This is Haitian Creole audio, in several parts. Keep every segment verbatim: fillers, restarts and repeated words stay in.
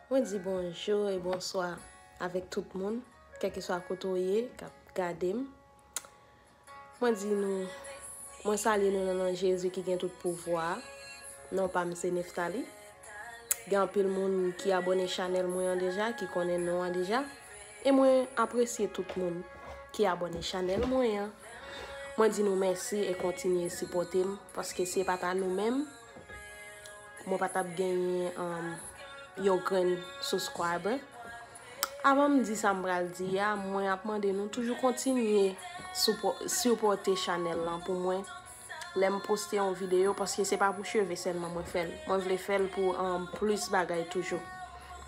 Mwen di bonjou e bonswa avèk tout moun, kèlkeswa kote w ye k ap gade m. Mwen di nou, mwen salye nou nan non Jezi ki gen tout pouvwa a. Non pa m se Neftali. Gen anpil moun ki abòne chanèl mwen an deja, ki konnen non an deja. E mwen apresye tout moun ki abòne chanèl mwen an. Mwen di nou mèsi e kontinye sipòte m, paske si se pa ta nou menm, mwen pa t ap genyen, um, yon grenn subscriber. Avan m di sa m pral di a, mwen ap mande nou toujou kontinye sipò-, sipòte chanèl lan pou mwen. Lè m poste yon videyo, paske se pa pou cheve sèlman mwen fè l. Mwen vle fè l pou, um, plis bagay toujou.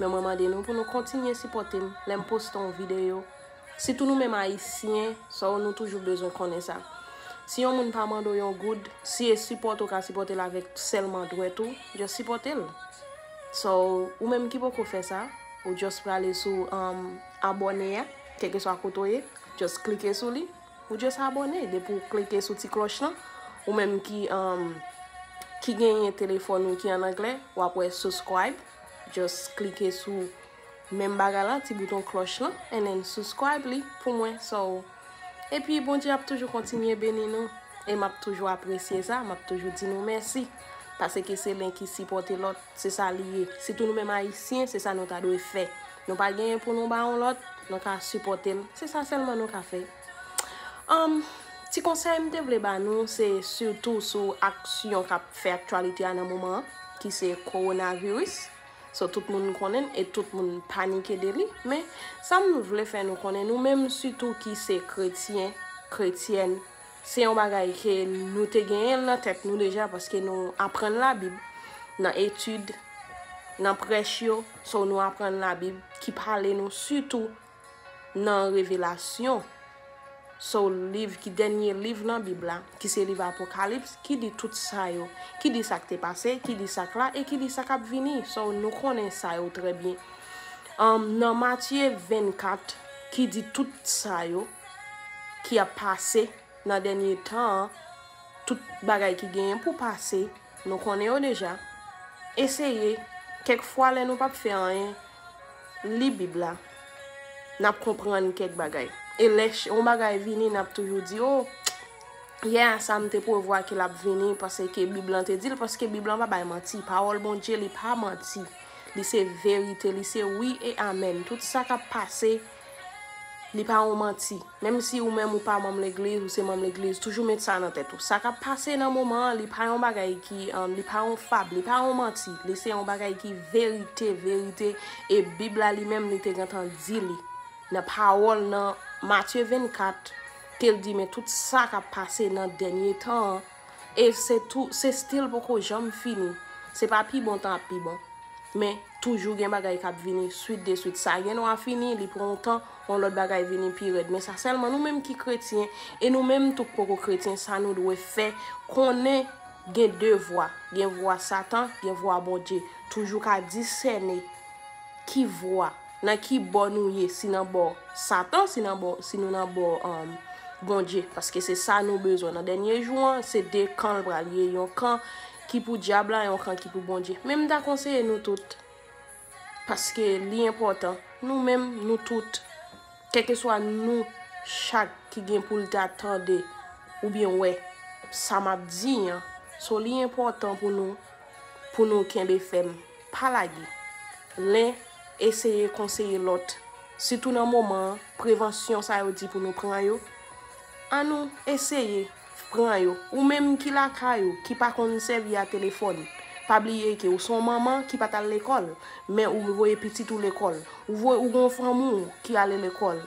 Men mwen mande nou pou nou kontinye sipòte m. Lè m poste yon videyo, sitou nou menm Ayisyen, so nou toujou bezwen konnen sa. Si yon moun pa mande w yon goud, si e sipòte w ka sipòte l avèk sèlman dwèt ou, just sipòte l. So, ou menm ki poko fè sa, ou just prale sou, um, abòne a, kèlkeswa kote w ye, just klike sou li, ou just abòne. Depi w klike sou ti klòch lan, ou menm ki, um, ki genyen telefòn ou ki an anglè, w ap wè subscribe, just klike sou menm bagay la, ti bouton klòch lan, and then subscribe li pou mwen. So, epi Bondye ap toujou kontinye beni nou, e m ap toujou apresye sa, m ap toujou di nou mèsi, paske se len ki sipòte lòt, se sa li ye. Sitou nou menm Ayisyen, se sa nou ta dwe fè. Nou pa genyen pou nou ba yon lòt, nou ka sipòte l, se sa sèlman nou ka fè. Um, ti konsèy m te vle ba nou, se sitou sou aksyon k ap fè aktyalite a nan moman an, ki se kowonaviris. So, tout moun konnen l e tout moun panike de li. Men, sa m vle fè nou konnen, nou menm sitou ki se kretyen, kretyèn, se yon bagay ke nou te genyen l nan tèt nou deja, paske nou aprann Labib nan etid, nan prèch yo. So, nou aprann Labib ki pale nou sitou nan Revelasyon. So, liv ki dènye liv nan Bib la, ki se liv Apokalips, ki di tout sa yo, ki di sa k te pase, ki di sa k la, e ki di sa k ap vini. So, nou konnen sa yo trè byen. Um, nan Matye vennkat, ki di tout sa yo ki ap pase nan dènye tan an, tout bagay ki genyen pou pase, nou konnen yo deja. Eseye, kèk fwa lè nou p ap fè anyen, li Bib la. N ap konprann kèk bagay. E lè ch-, yon bagay vini, n ap toujou di, "Oh, yeah, sa m te prevwa ke l ap vini," paske Bib lan te di l, paske Bib lan pa bay manti. Pawòl Bondye, li pa manti. Li se verite, li se wi e amèn. Tout sa k ap pase, li pa yon manti. Menm si ou menm ou pa manm legliz, ou se manm legliz, toujou met sa nan tèt ou. Sa k ap pase nan moman an, li pa yon bagay ki, um, li pa yon fab, li pa yon manti. Li se yon bagay ki verite, verite. E Bib la li menm, li te gentan di li. Nan pawòl, nan Matye vennkat, ke l di, men tout sa k ap pase nan dènye tan an, e se tou, se still poko janm fini. Se pa pi bon tan ap pi bon. Men, toujou gen bagay k ap vini swit de swit. Sa gen dwa fini, li pran yon tan, yon lòt bagay vini pi rèd. Men sa sèlman nou menm ki kretyen, e nou menm tou k poko kretyen, sa nou dwe fè, konnen gen de vwa. Gen vwa Satan, gen vwa Bondye. Toujou ka disène ki vwa, nan ki bò nou ye, si nan bò Satan, si nan bò, si nou nan bò, um, Bondye. Paske se sa nou bezwen. Nan dènye jou an, se de kan l pral ye, yon kan ki pou dyab la, yon kan ki pou Bondye. Men m ta konseye nou tout, paske li enpòtan, nou menm, nou tout, kèlkeswa nou chak ki gen pou l ta tande oubyen wè sa m ap di an, so li enpòtan pou nou, pou nou kenbe fèm, pa lage. Len eseye konseye lòt, sitou nan moman an, prevansyon sa yo di pou nou pran yo, annou eseye pran yo. Ou menm ki lakay ou, ki pa konn sèvi a telefòn, pa bliye ke ou se yon manman ki pa t al lekòl, men ou voye pitit ou lekòl. Ou voye, ou gen yon fanmi w ki ale lekòl.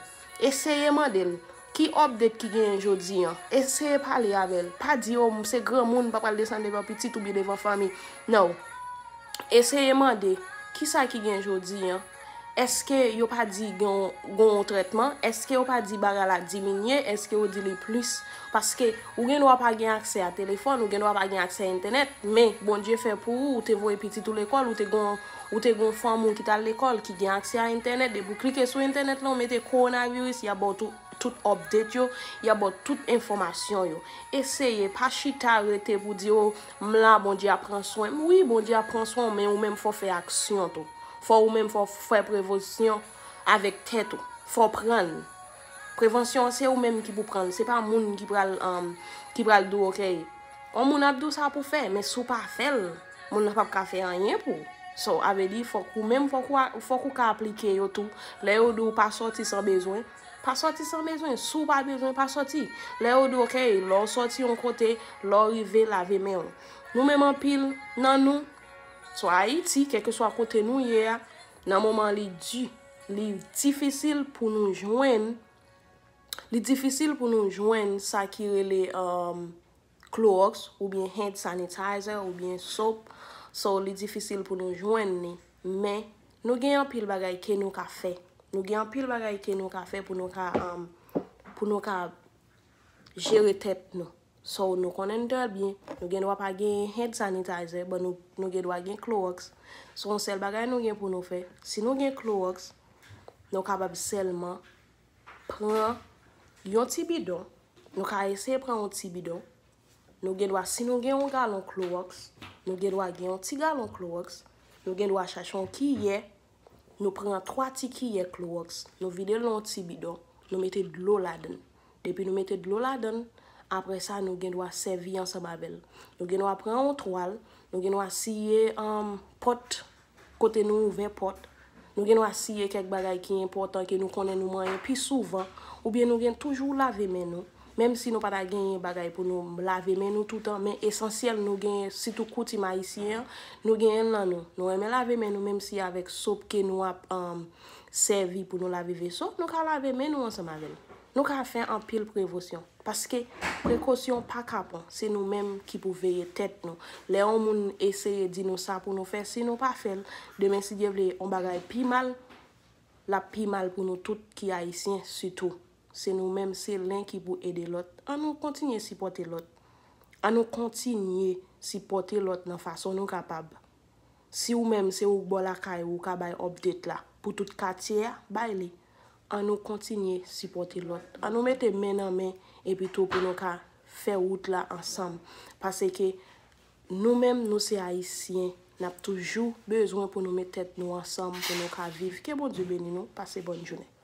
Eseye mande l, ki update ki genyen jodi an? Eseye pale avè l. Pa di, "Oh, m se granmoun, m pa pral desann devan pitit oubyen devan fanmi." No. Eseye mande, "Kisa ki gen jodi an? Èske yo pa di gen yon, gen yon trètman? Èske yo pa di bagay la diminye? Èske yo di li plis?" Paske ou gen dwa pa gen aksè a telefòn, ou gen dwa pa gen aksè a entènèt, men Bondye fè pou ou, ou te voye pitit ou lekòl, ou te gen, ou te gen yon fanmi w ki t al lekòl, ki gen aksè a entènèt. Depi w klike sou entènèt lan, ou mete kowonaviris, y ap ba w tou, tout update yo, y ap ba w tout enfòmasyon yo. Eseye, pa chita rete pou di, "Oh, m la, Bondye ap pran swen m." Wi, Bondye ap pran swen w, men ou menm fò w fè aksyon tou. Fò ou menm, fò w fè prevosyon avèk tèt ou. Fò w pran l. Prevansyon an, se ou menm ki pou pran l. Se pa moun ki pral, um, ki pral di w, ok, yon moun ap di w sa pou fè, men si w pa fè l, moun nan p ap ka fè anyen pou ou. So, a vle di, fòk ou menm, fòk ou, a- fòk ou ka aplike yo tou. Lè yo di w pa sòti san bezwen, pa sòti san bezwen. Si w pa bezwen, pa sòti. Lè yo di w, ok, lè w sòti yon kote, lè w rive, lave men w. Nou menm anpil nan nou, swa Ayiti, kèlkeswa kote nou ye a, nan moman li di, li difisil pou nou jwenn, li difisil pou nou jwenn sa ki rele, um, Clorox, oubyen hand sanitizer, oubyen soap. So, li difisil pou nou jwenn li. Men, nou gen anpil bagay ke nou ka fè. Nou gen anpil bagay ke nou ka fè pou nou ka, um, pou nou ka jere tèt nou. So, nou konnen trè byen, nou gen dwa pa gen hand sanitizer, but nou, nou gen dwa gen Clorox. So, yon sèl bagay nou gen pou nou fè, si nou gen Clorox, nou kapab sèlman pran yon ti bidon. Nou ka eseye pran yon ti bidon. Nou gen dwa, si nou gen yon galon Clorox, nou gen dwa gen yon ti galon Clorox. Nou gen dwa chache yon kiyè. Nou pran twa ti kiyè Clorox. Nou vide l nan yon ti bidon. Nou mete dlo ladan l. Depi nou mete dlo ladan l, apre sa, nou gen dwa sèvi ansanm avè l. Nou gen dwa pran yon twal. Nou gen dwa siye, um, pòt kote nou ouvè pòt. Nou gen dwa siye kèk bagay ki enpòtan ke nou konnen nou manyen pi souvan, oubyen nou gen toujou lave men nou. Menm si nou pa ta genyen bagay pou nou lave men nou toutan, men esansyèl nou genyen, sitou koutim ayisyen an, nou genyen l nan nou. Nou renmen lave men nou, menm si avèk sop ke nou ap, um, sèvi pou nou lave veso, nou ka lave men nou ansanm avè l. Nou ka fè anpil prevosyon. Paske prekosyon pa ka pran, se nou menm ki pou veye tèt nou. Lè yon moun eseye di nou sa pou nou fè, si nou pa fè l, demen, si Dye vle, yon bagay pi mal, l ap pi mal pou nou tout ki ayisyen sitou. Se nou menm, se len ki pou ede lòt. An nou kontinye sipòte lòt. An nou kontinye sipòte lòt nan fason nou kapab. Si ou menm se ou k bò lakay ou, ou ka bay update la pou tout katye a, bay li. An nou kontinye sipòte lòt. An nou mete men nan men epi tou pou nou ka fè wout la ansanm. Paske nou menm, nou se ayisyen, n ap toujou bezwen pou nou met tèt nou ansanm pou nou ka viv. Ke Bondye beni nou. Pase bòn jounen.